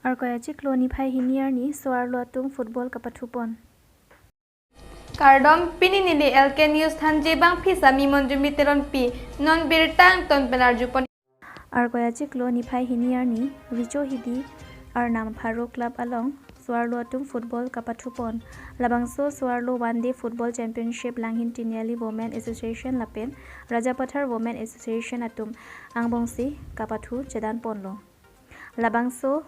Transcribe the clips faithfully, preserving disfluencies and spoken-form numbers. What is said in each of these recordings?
Arkoi achiklo niphai hini arni so-arlo atum football kapathupon. Kardom, pini neli L K News thanji bangphisa mi Monjumi Teronpi, non birta angton pen arjupon. Arkoi achiklo niphai hini arni, Richo Hidi, Arnam Pharo Club along, so-arlo atum football kapathupon. Labangso so-arlo One Day Football Championship Langhin Tiniali Women Association lapen Rajapathar Women Association atum angbongsi kapathu chedanponlo. Labangso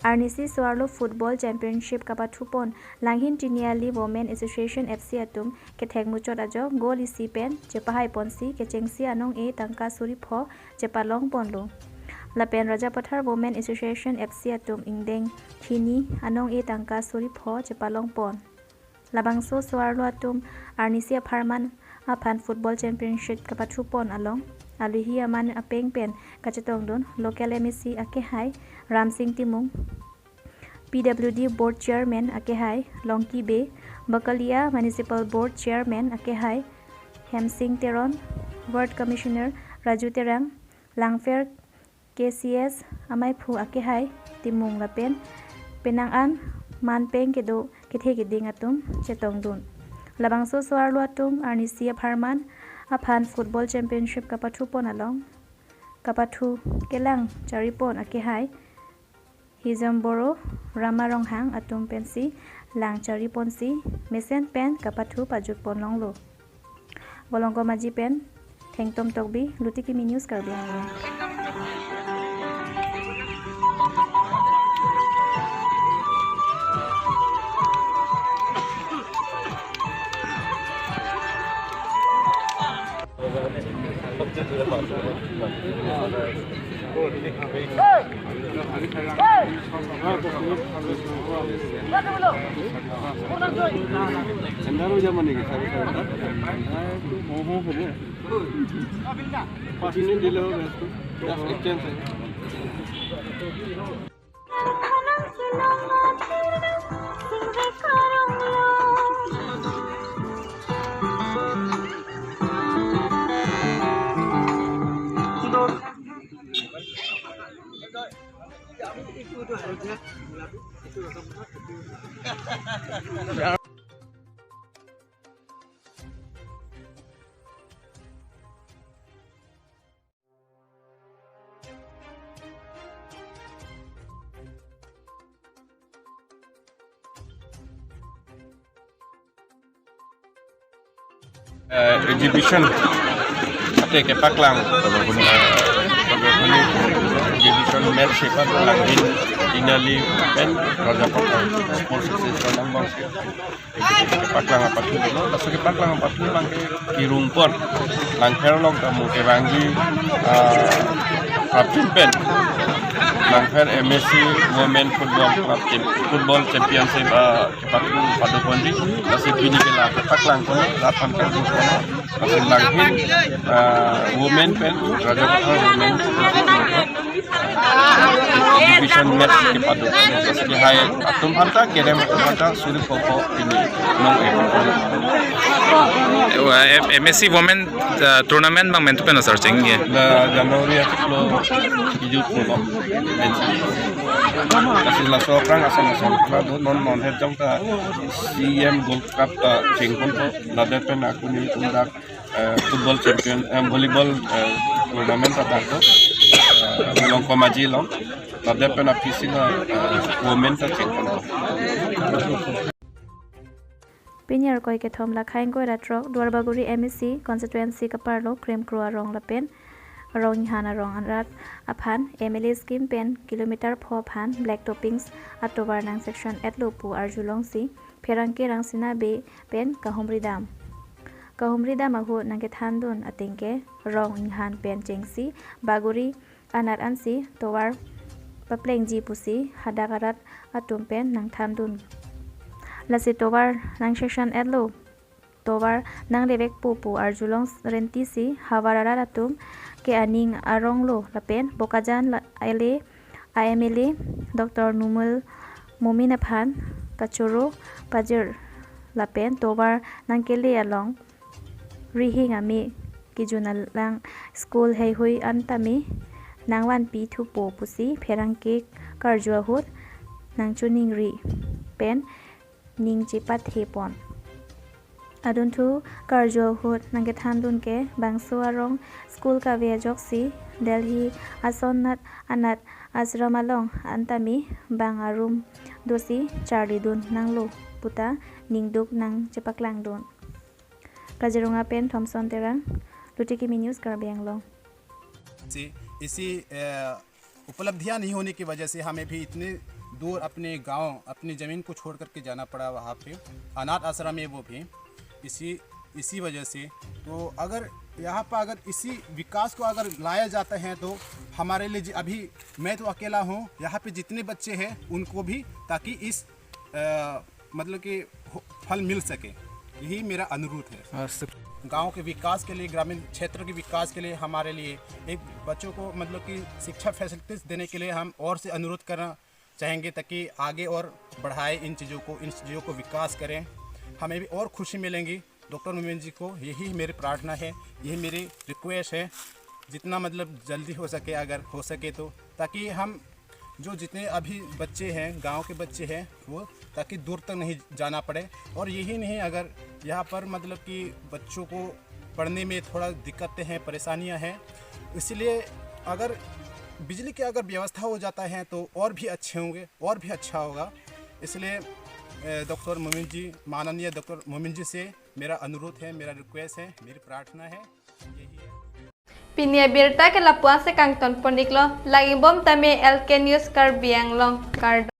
arnisi so-arlo Football Championship kapathupon Langhin Tiniali Women Association F C atum kethek muchot ajok goal isi pen chepahaiponsi kechengsi anong-e tangka suri pho chepalongponlo. Lapen Rajapathar Women Association F C atum ingdeng hini anong-e tangka suri pho chepalongpon. Labangso so-arlo atum arnisi apharman aphan Football Championship kapathupon along aluhi aman apeng pen kachetongdun local M A C akehai Ramsing Timung, P W D Board Chairman akehai Longki Bey, Bakalia Municipal Board Chairman akehai Hemsing Teron, Ward Commissioner Raju Terang, Langpher K C S amaiphu akehai Timung lapen penang an manpeng kedo kethe keding atum chetongdun. Labangso so-arlo atum arnisi apharman aphan Football Championship kapathupon along kapathu kelang charipon akehai Hijom Boro, Rama Ronghang atum pensi lang chariponsi mesen pen kapathu pajutpon longlo. Bolongkom Aji pen Thengtom Tokbi, Luti Kimi News, Karbi Anglong. এন্ধাৰ হৈ যাব নেকি চাৰি চাৰিটা? হওঁ, হওঁ, হ'ব। পাঁচ মিনিট দিলে হ'ব মেচটো। জাষ্ট এক্সচেঞ্জ হয়। Eh, exhibition ate kepaklang, eh, exhibition match sepak Langhin Tiniali pen Rajapathar Sports Association angbong. Kepaklang apathu lo, laso kepaklang apathu lang ke kirungpon. Langpher along kamu kevangi, ah, prapjin pen Langpher M A C Women Football Club Cham-, Football Championship, ah, kepaklang apathu ponji. Laso pini ke la kepaklang kono, la phan kepaklang kono. Laso Langhin, ah, Women pen Rajapathar Women Football Club division match kepado. Kehai atum aphanta, kerem atum aphanta suri pho pho pini nong-e. Wa, M-, M A C Women, uh, Tournament abang mentu pen asar chengji. La January achiklo kejut pulo. Lasi laso aphrang asal asal kepado, non non het jong ta C M Gold Cup ta chengpon po, ladet pen akuni atum dak eh, football champion, eh, volleyball, eh, tournament ta tangko, eh, Bolongkom Aji along, ladet pen apisi la, eh, women ta chengpon. Pini Arkoi kethom lakhai ingkoi ra throk Duarbagori M A C constituency kaparlo Kremkro arong lapen Ronghang arong arat aphan M L A scheme pen kilometer pho aphan black toppings atovar nang section etlo pu arjulongsi pherangke Rangsina Bey pen kahumri dam. Kahumri dam ahut nangkethandun ateng ke Ronghang pen chengsi Bagori anat ansi tovar paplengji pusi hadak arat atum pen nangthandun. Lasi tovar nang section etlo, tovar nanglevekpo pu arjulong rentisi havar arat atum ke aning aronglo lapen Bokajan la-, L A, a M L A Doctor Numal Momin aphan kachoro pajir lapen tovar nangkele along rihing ame kejun alang school heihui an tame nangvanpi thupo pusi pherangke karju ahut nangchoningri pen ning chepathe pon. Adunthu karju ahut nangkethandun ke bangso arong school kave ajoksi Delhi asonnat anat ashram along antame bang arum dosi charlidun nanglo puta ningduk nangchepaklangdun. Kaziranga pen Thomson Terang, Lutiki News, Karbi Anglong. से इसी अ, उपलब्धियां नहीं होने की वजह से हमें भी इतने दूर अपने गांव, अपनी ज़मीन को छोड़ करके जाना पड़ा वहाँ पे, अनाथ आश्रम है वो भी। इसी इसी वजह से तो अगर यहाँ पर अगर इसी विकास को अगर लाया जाता है तो हमारे लिए जि- अभी मैं तो अकेला हूँ, यहाँ पे जितने बच्चे हैं उनको भी, ताकि इस अ, मतलब कि हो- फल मिल सके, यही मेरा अनुरोध है। अस्तु। गांव के विकास के लिए, ग्रामीण क्षेत्र के विकास के लिए हमारे लिए एक बच्चों को मतलब कि शिक्षा फैसिलिटीज देने के लिए हम और से अनुरोध करना चाहेंगे, ताकि आगे और बढ़ाए इन चीज़ों को, इन चीज़ों को विकास करें। हमें भी और खुशी मिलेंगी डॉक्टर मोमिन जी को, यही मेरी प्रार्थना है, यही मेरी रिक्वेस्ट है। जितना मतलब जल्दी हो सके, अगर हो सके तो, ताकि हम जो जितने अभी बच्चे हैं, गांव के बच्चे हैं, वो ताकि दूर तक नहीं जाना पड़े। और यही नहीं, अगर यहाँ पर मतलब कि बच्चों को पढ़ने में थोड़ा दिक्कतें हैं, परेशानियाँ हैं, इसलिए अगर बिजली की अगर व्यवस्था हो जाता है तो और भी अच्छे होंगे, और भी अच्छा होगा। इसलिए अ, डॉक्टर मोमिन जी, माननीय डॉक्टर मोमिन जी से मेरा अनुरोध है, मेरा रिक्वेस्ट है, मेरी प्रार्थना है, यही है। Pini abirta ke lapu-an si kangton pon-iklo, lagi bom tame L K News Karbi Anglong, kardom.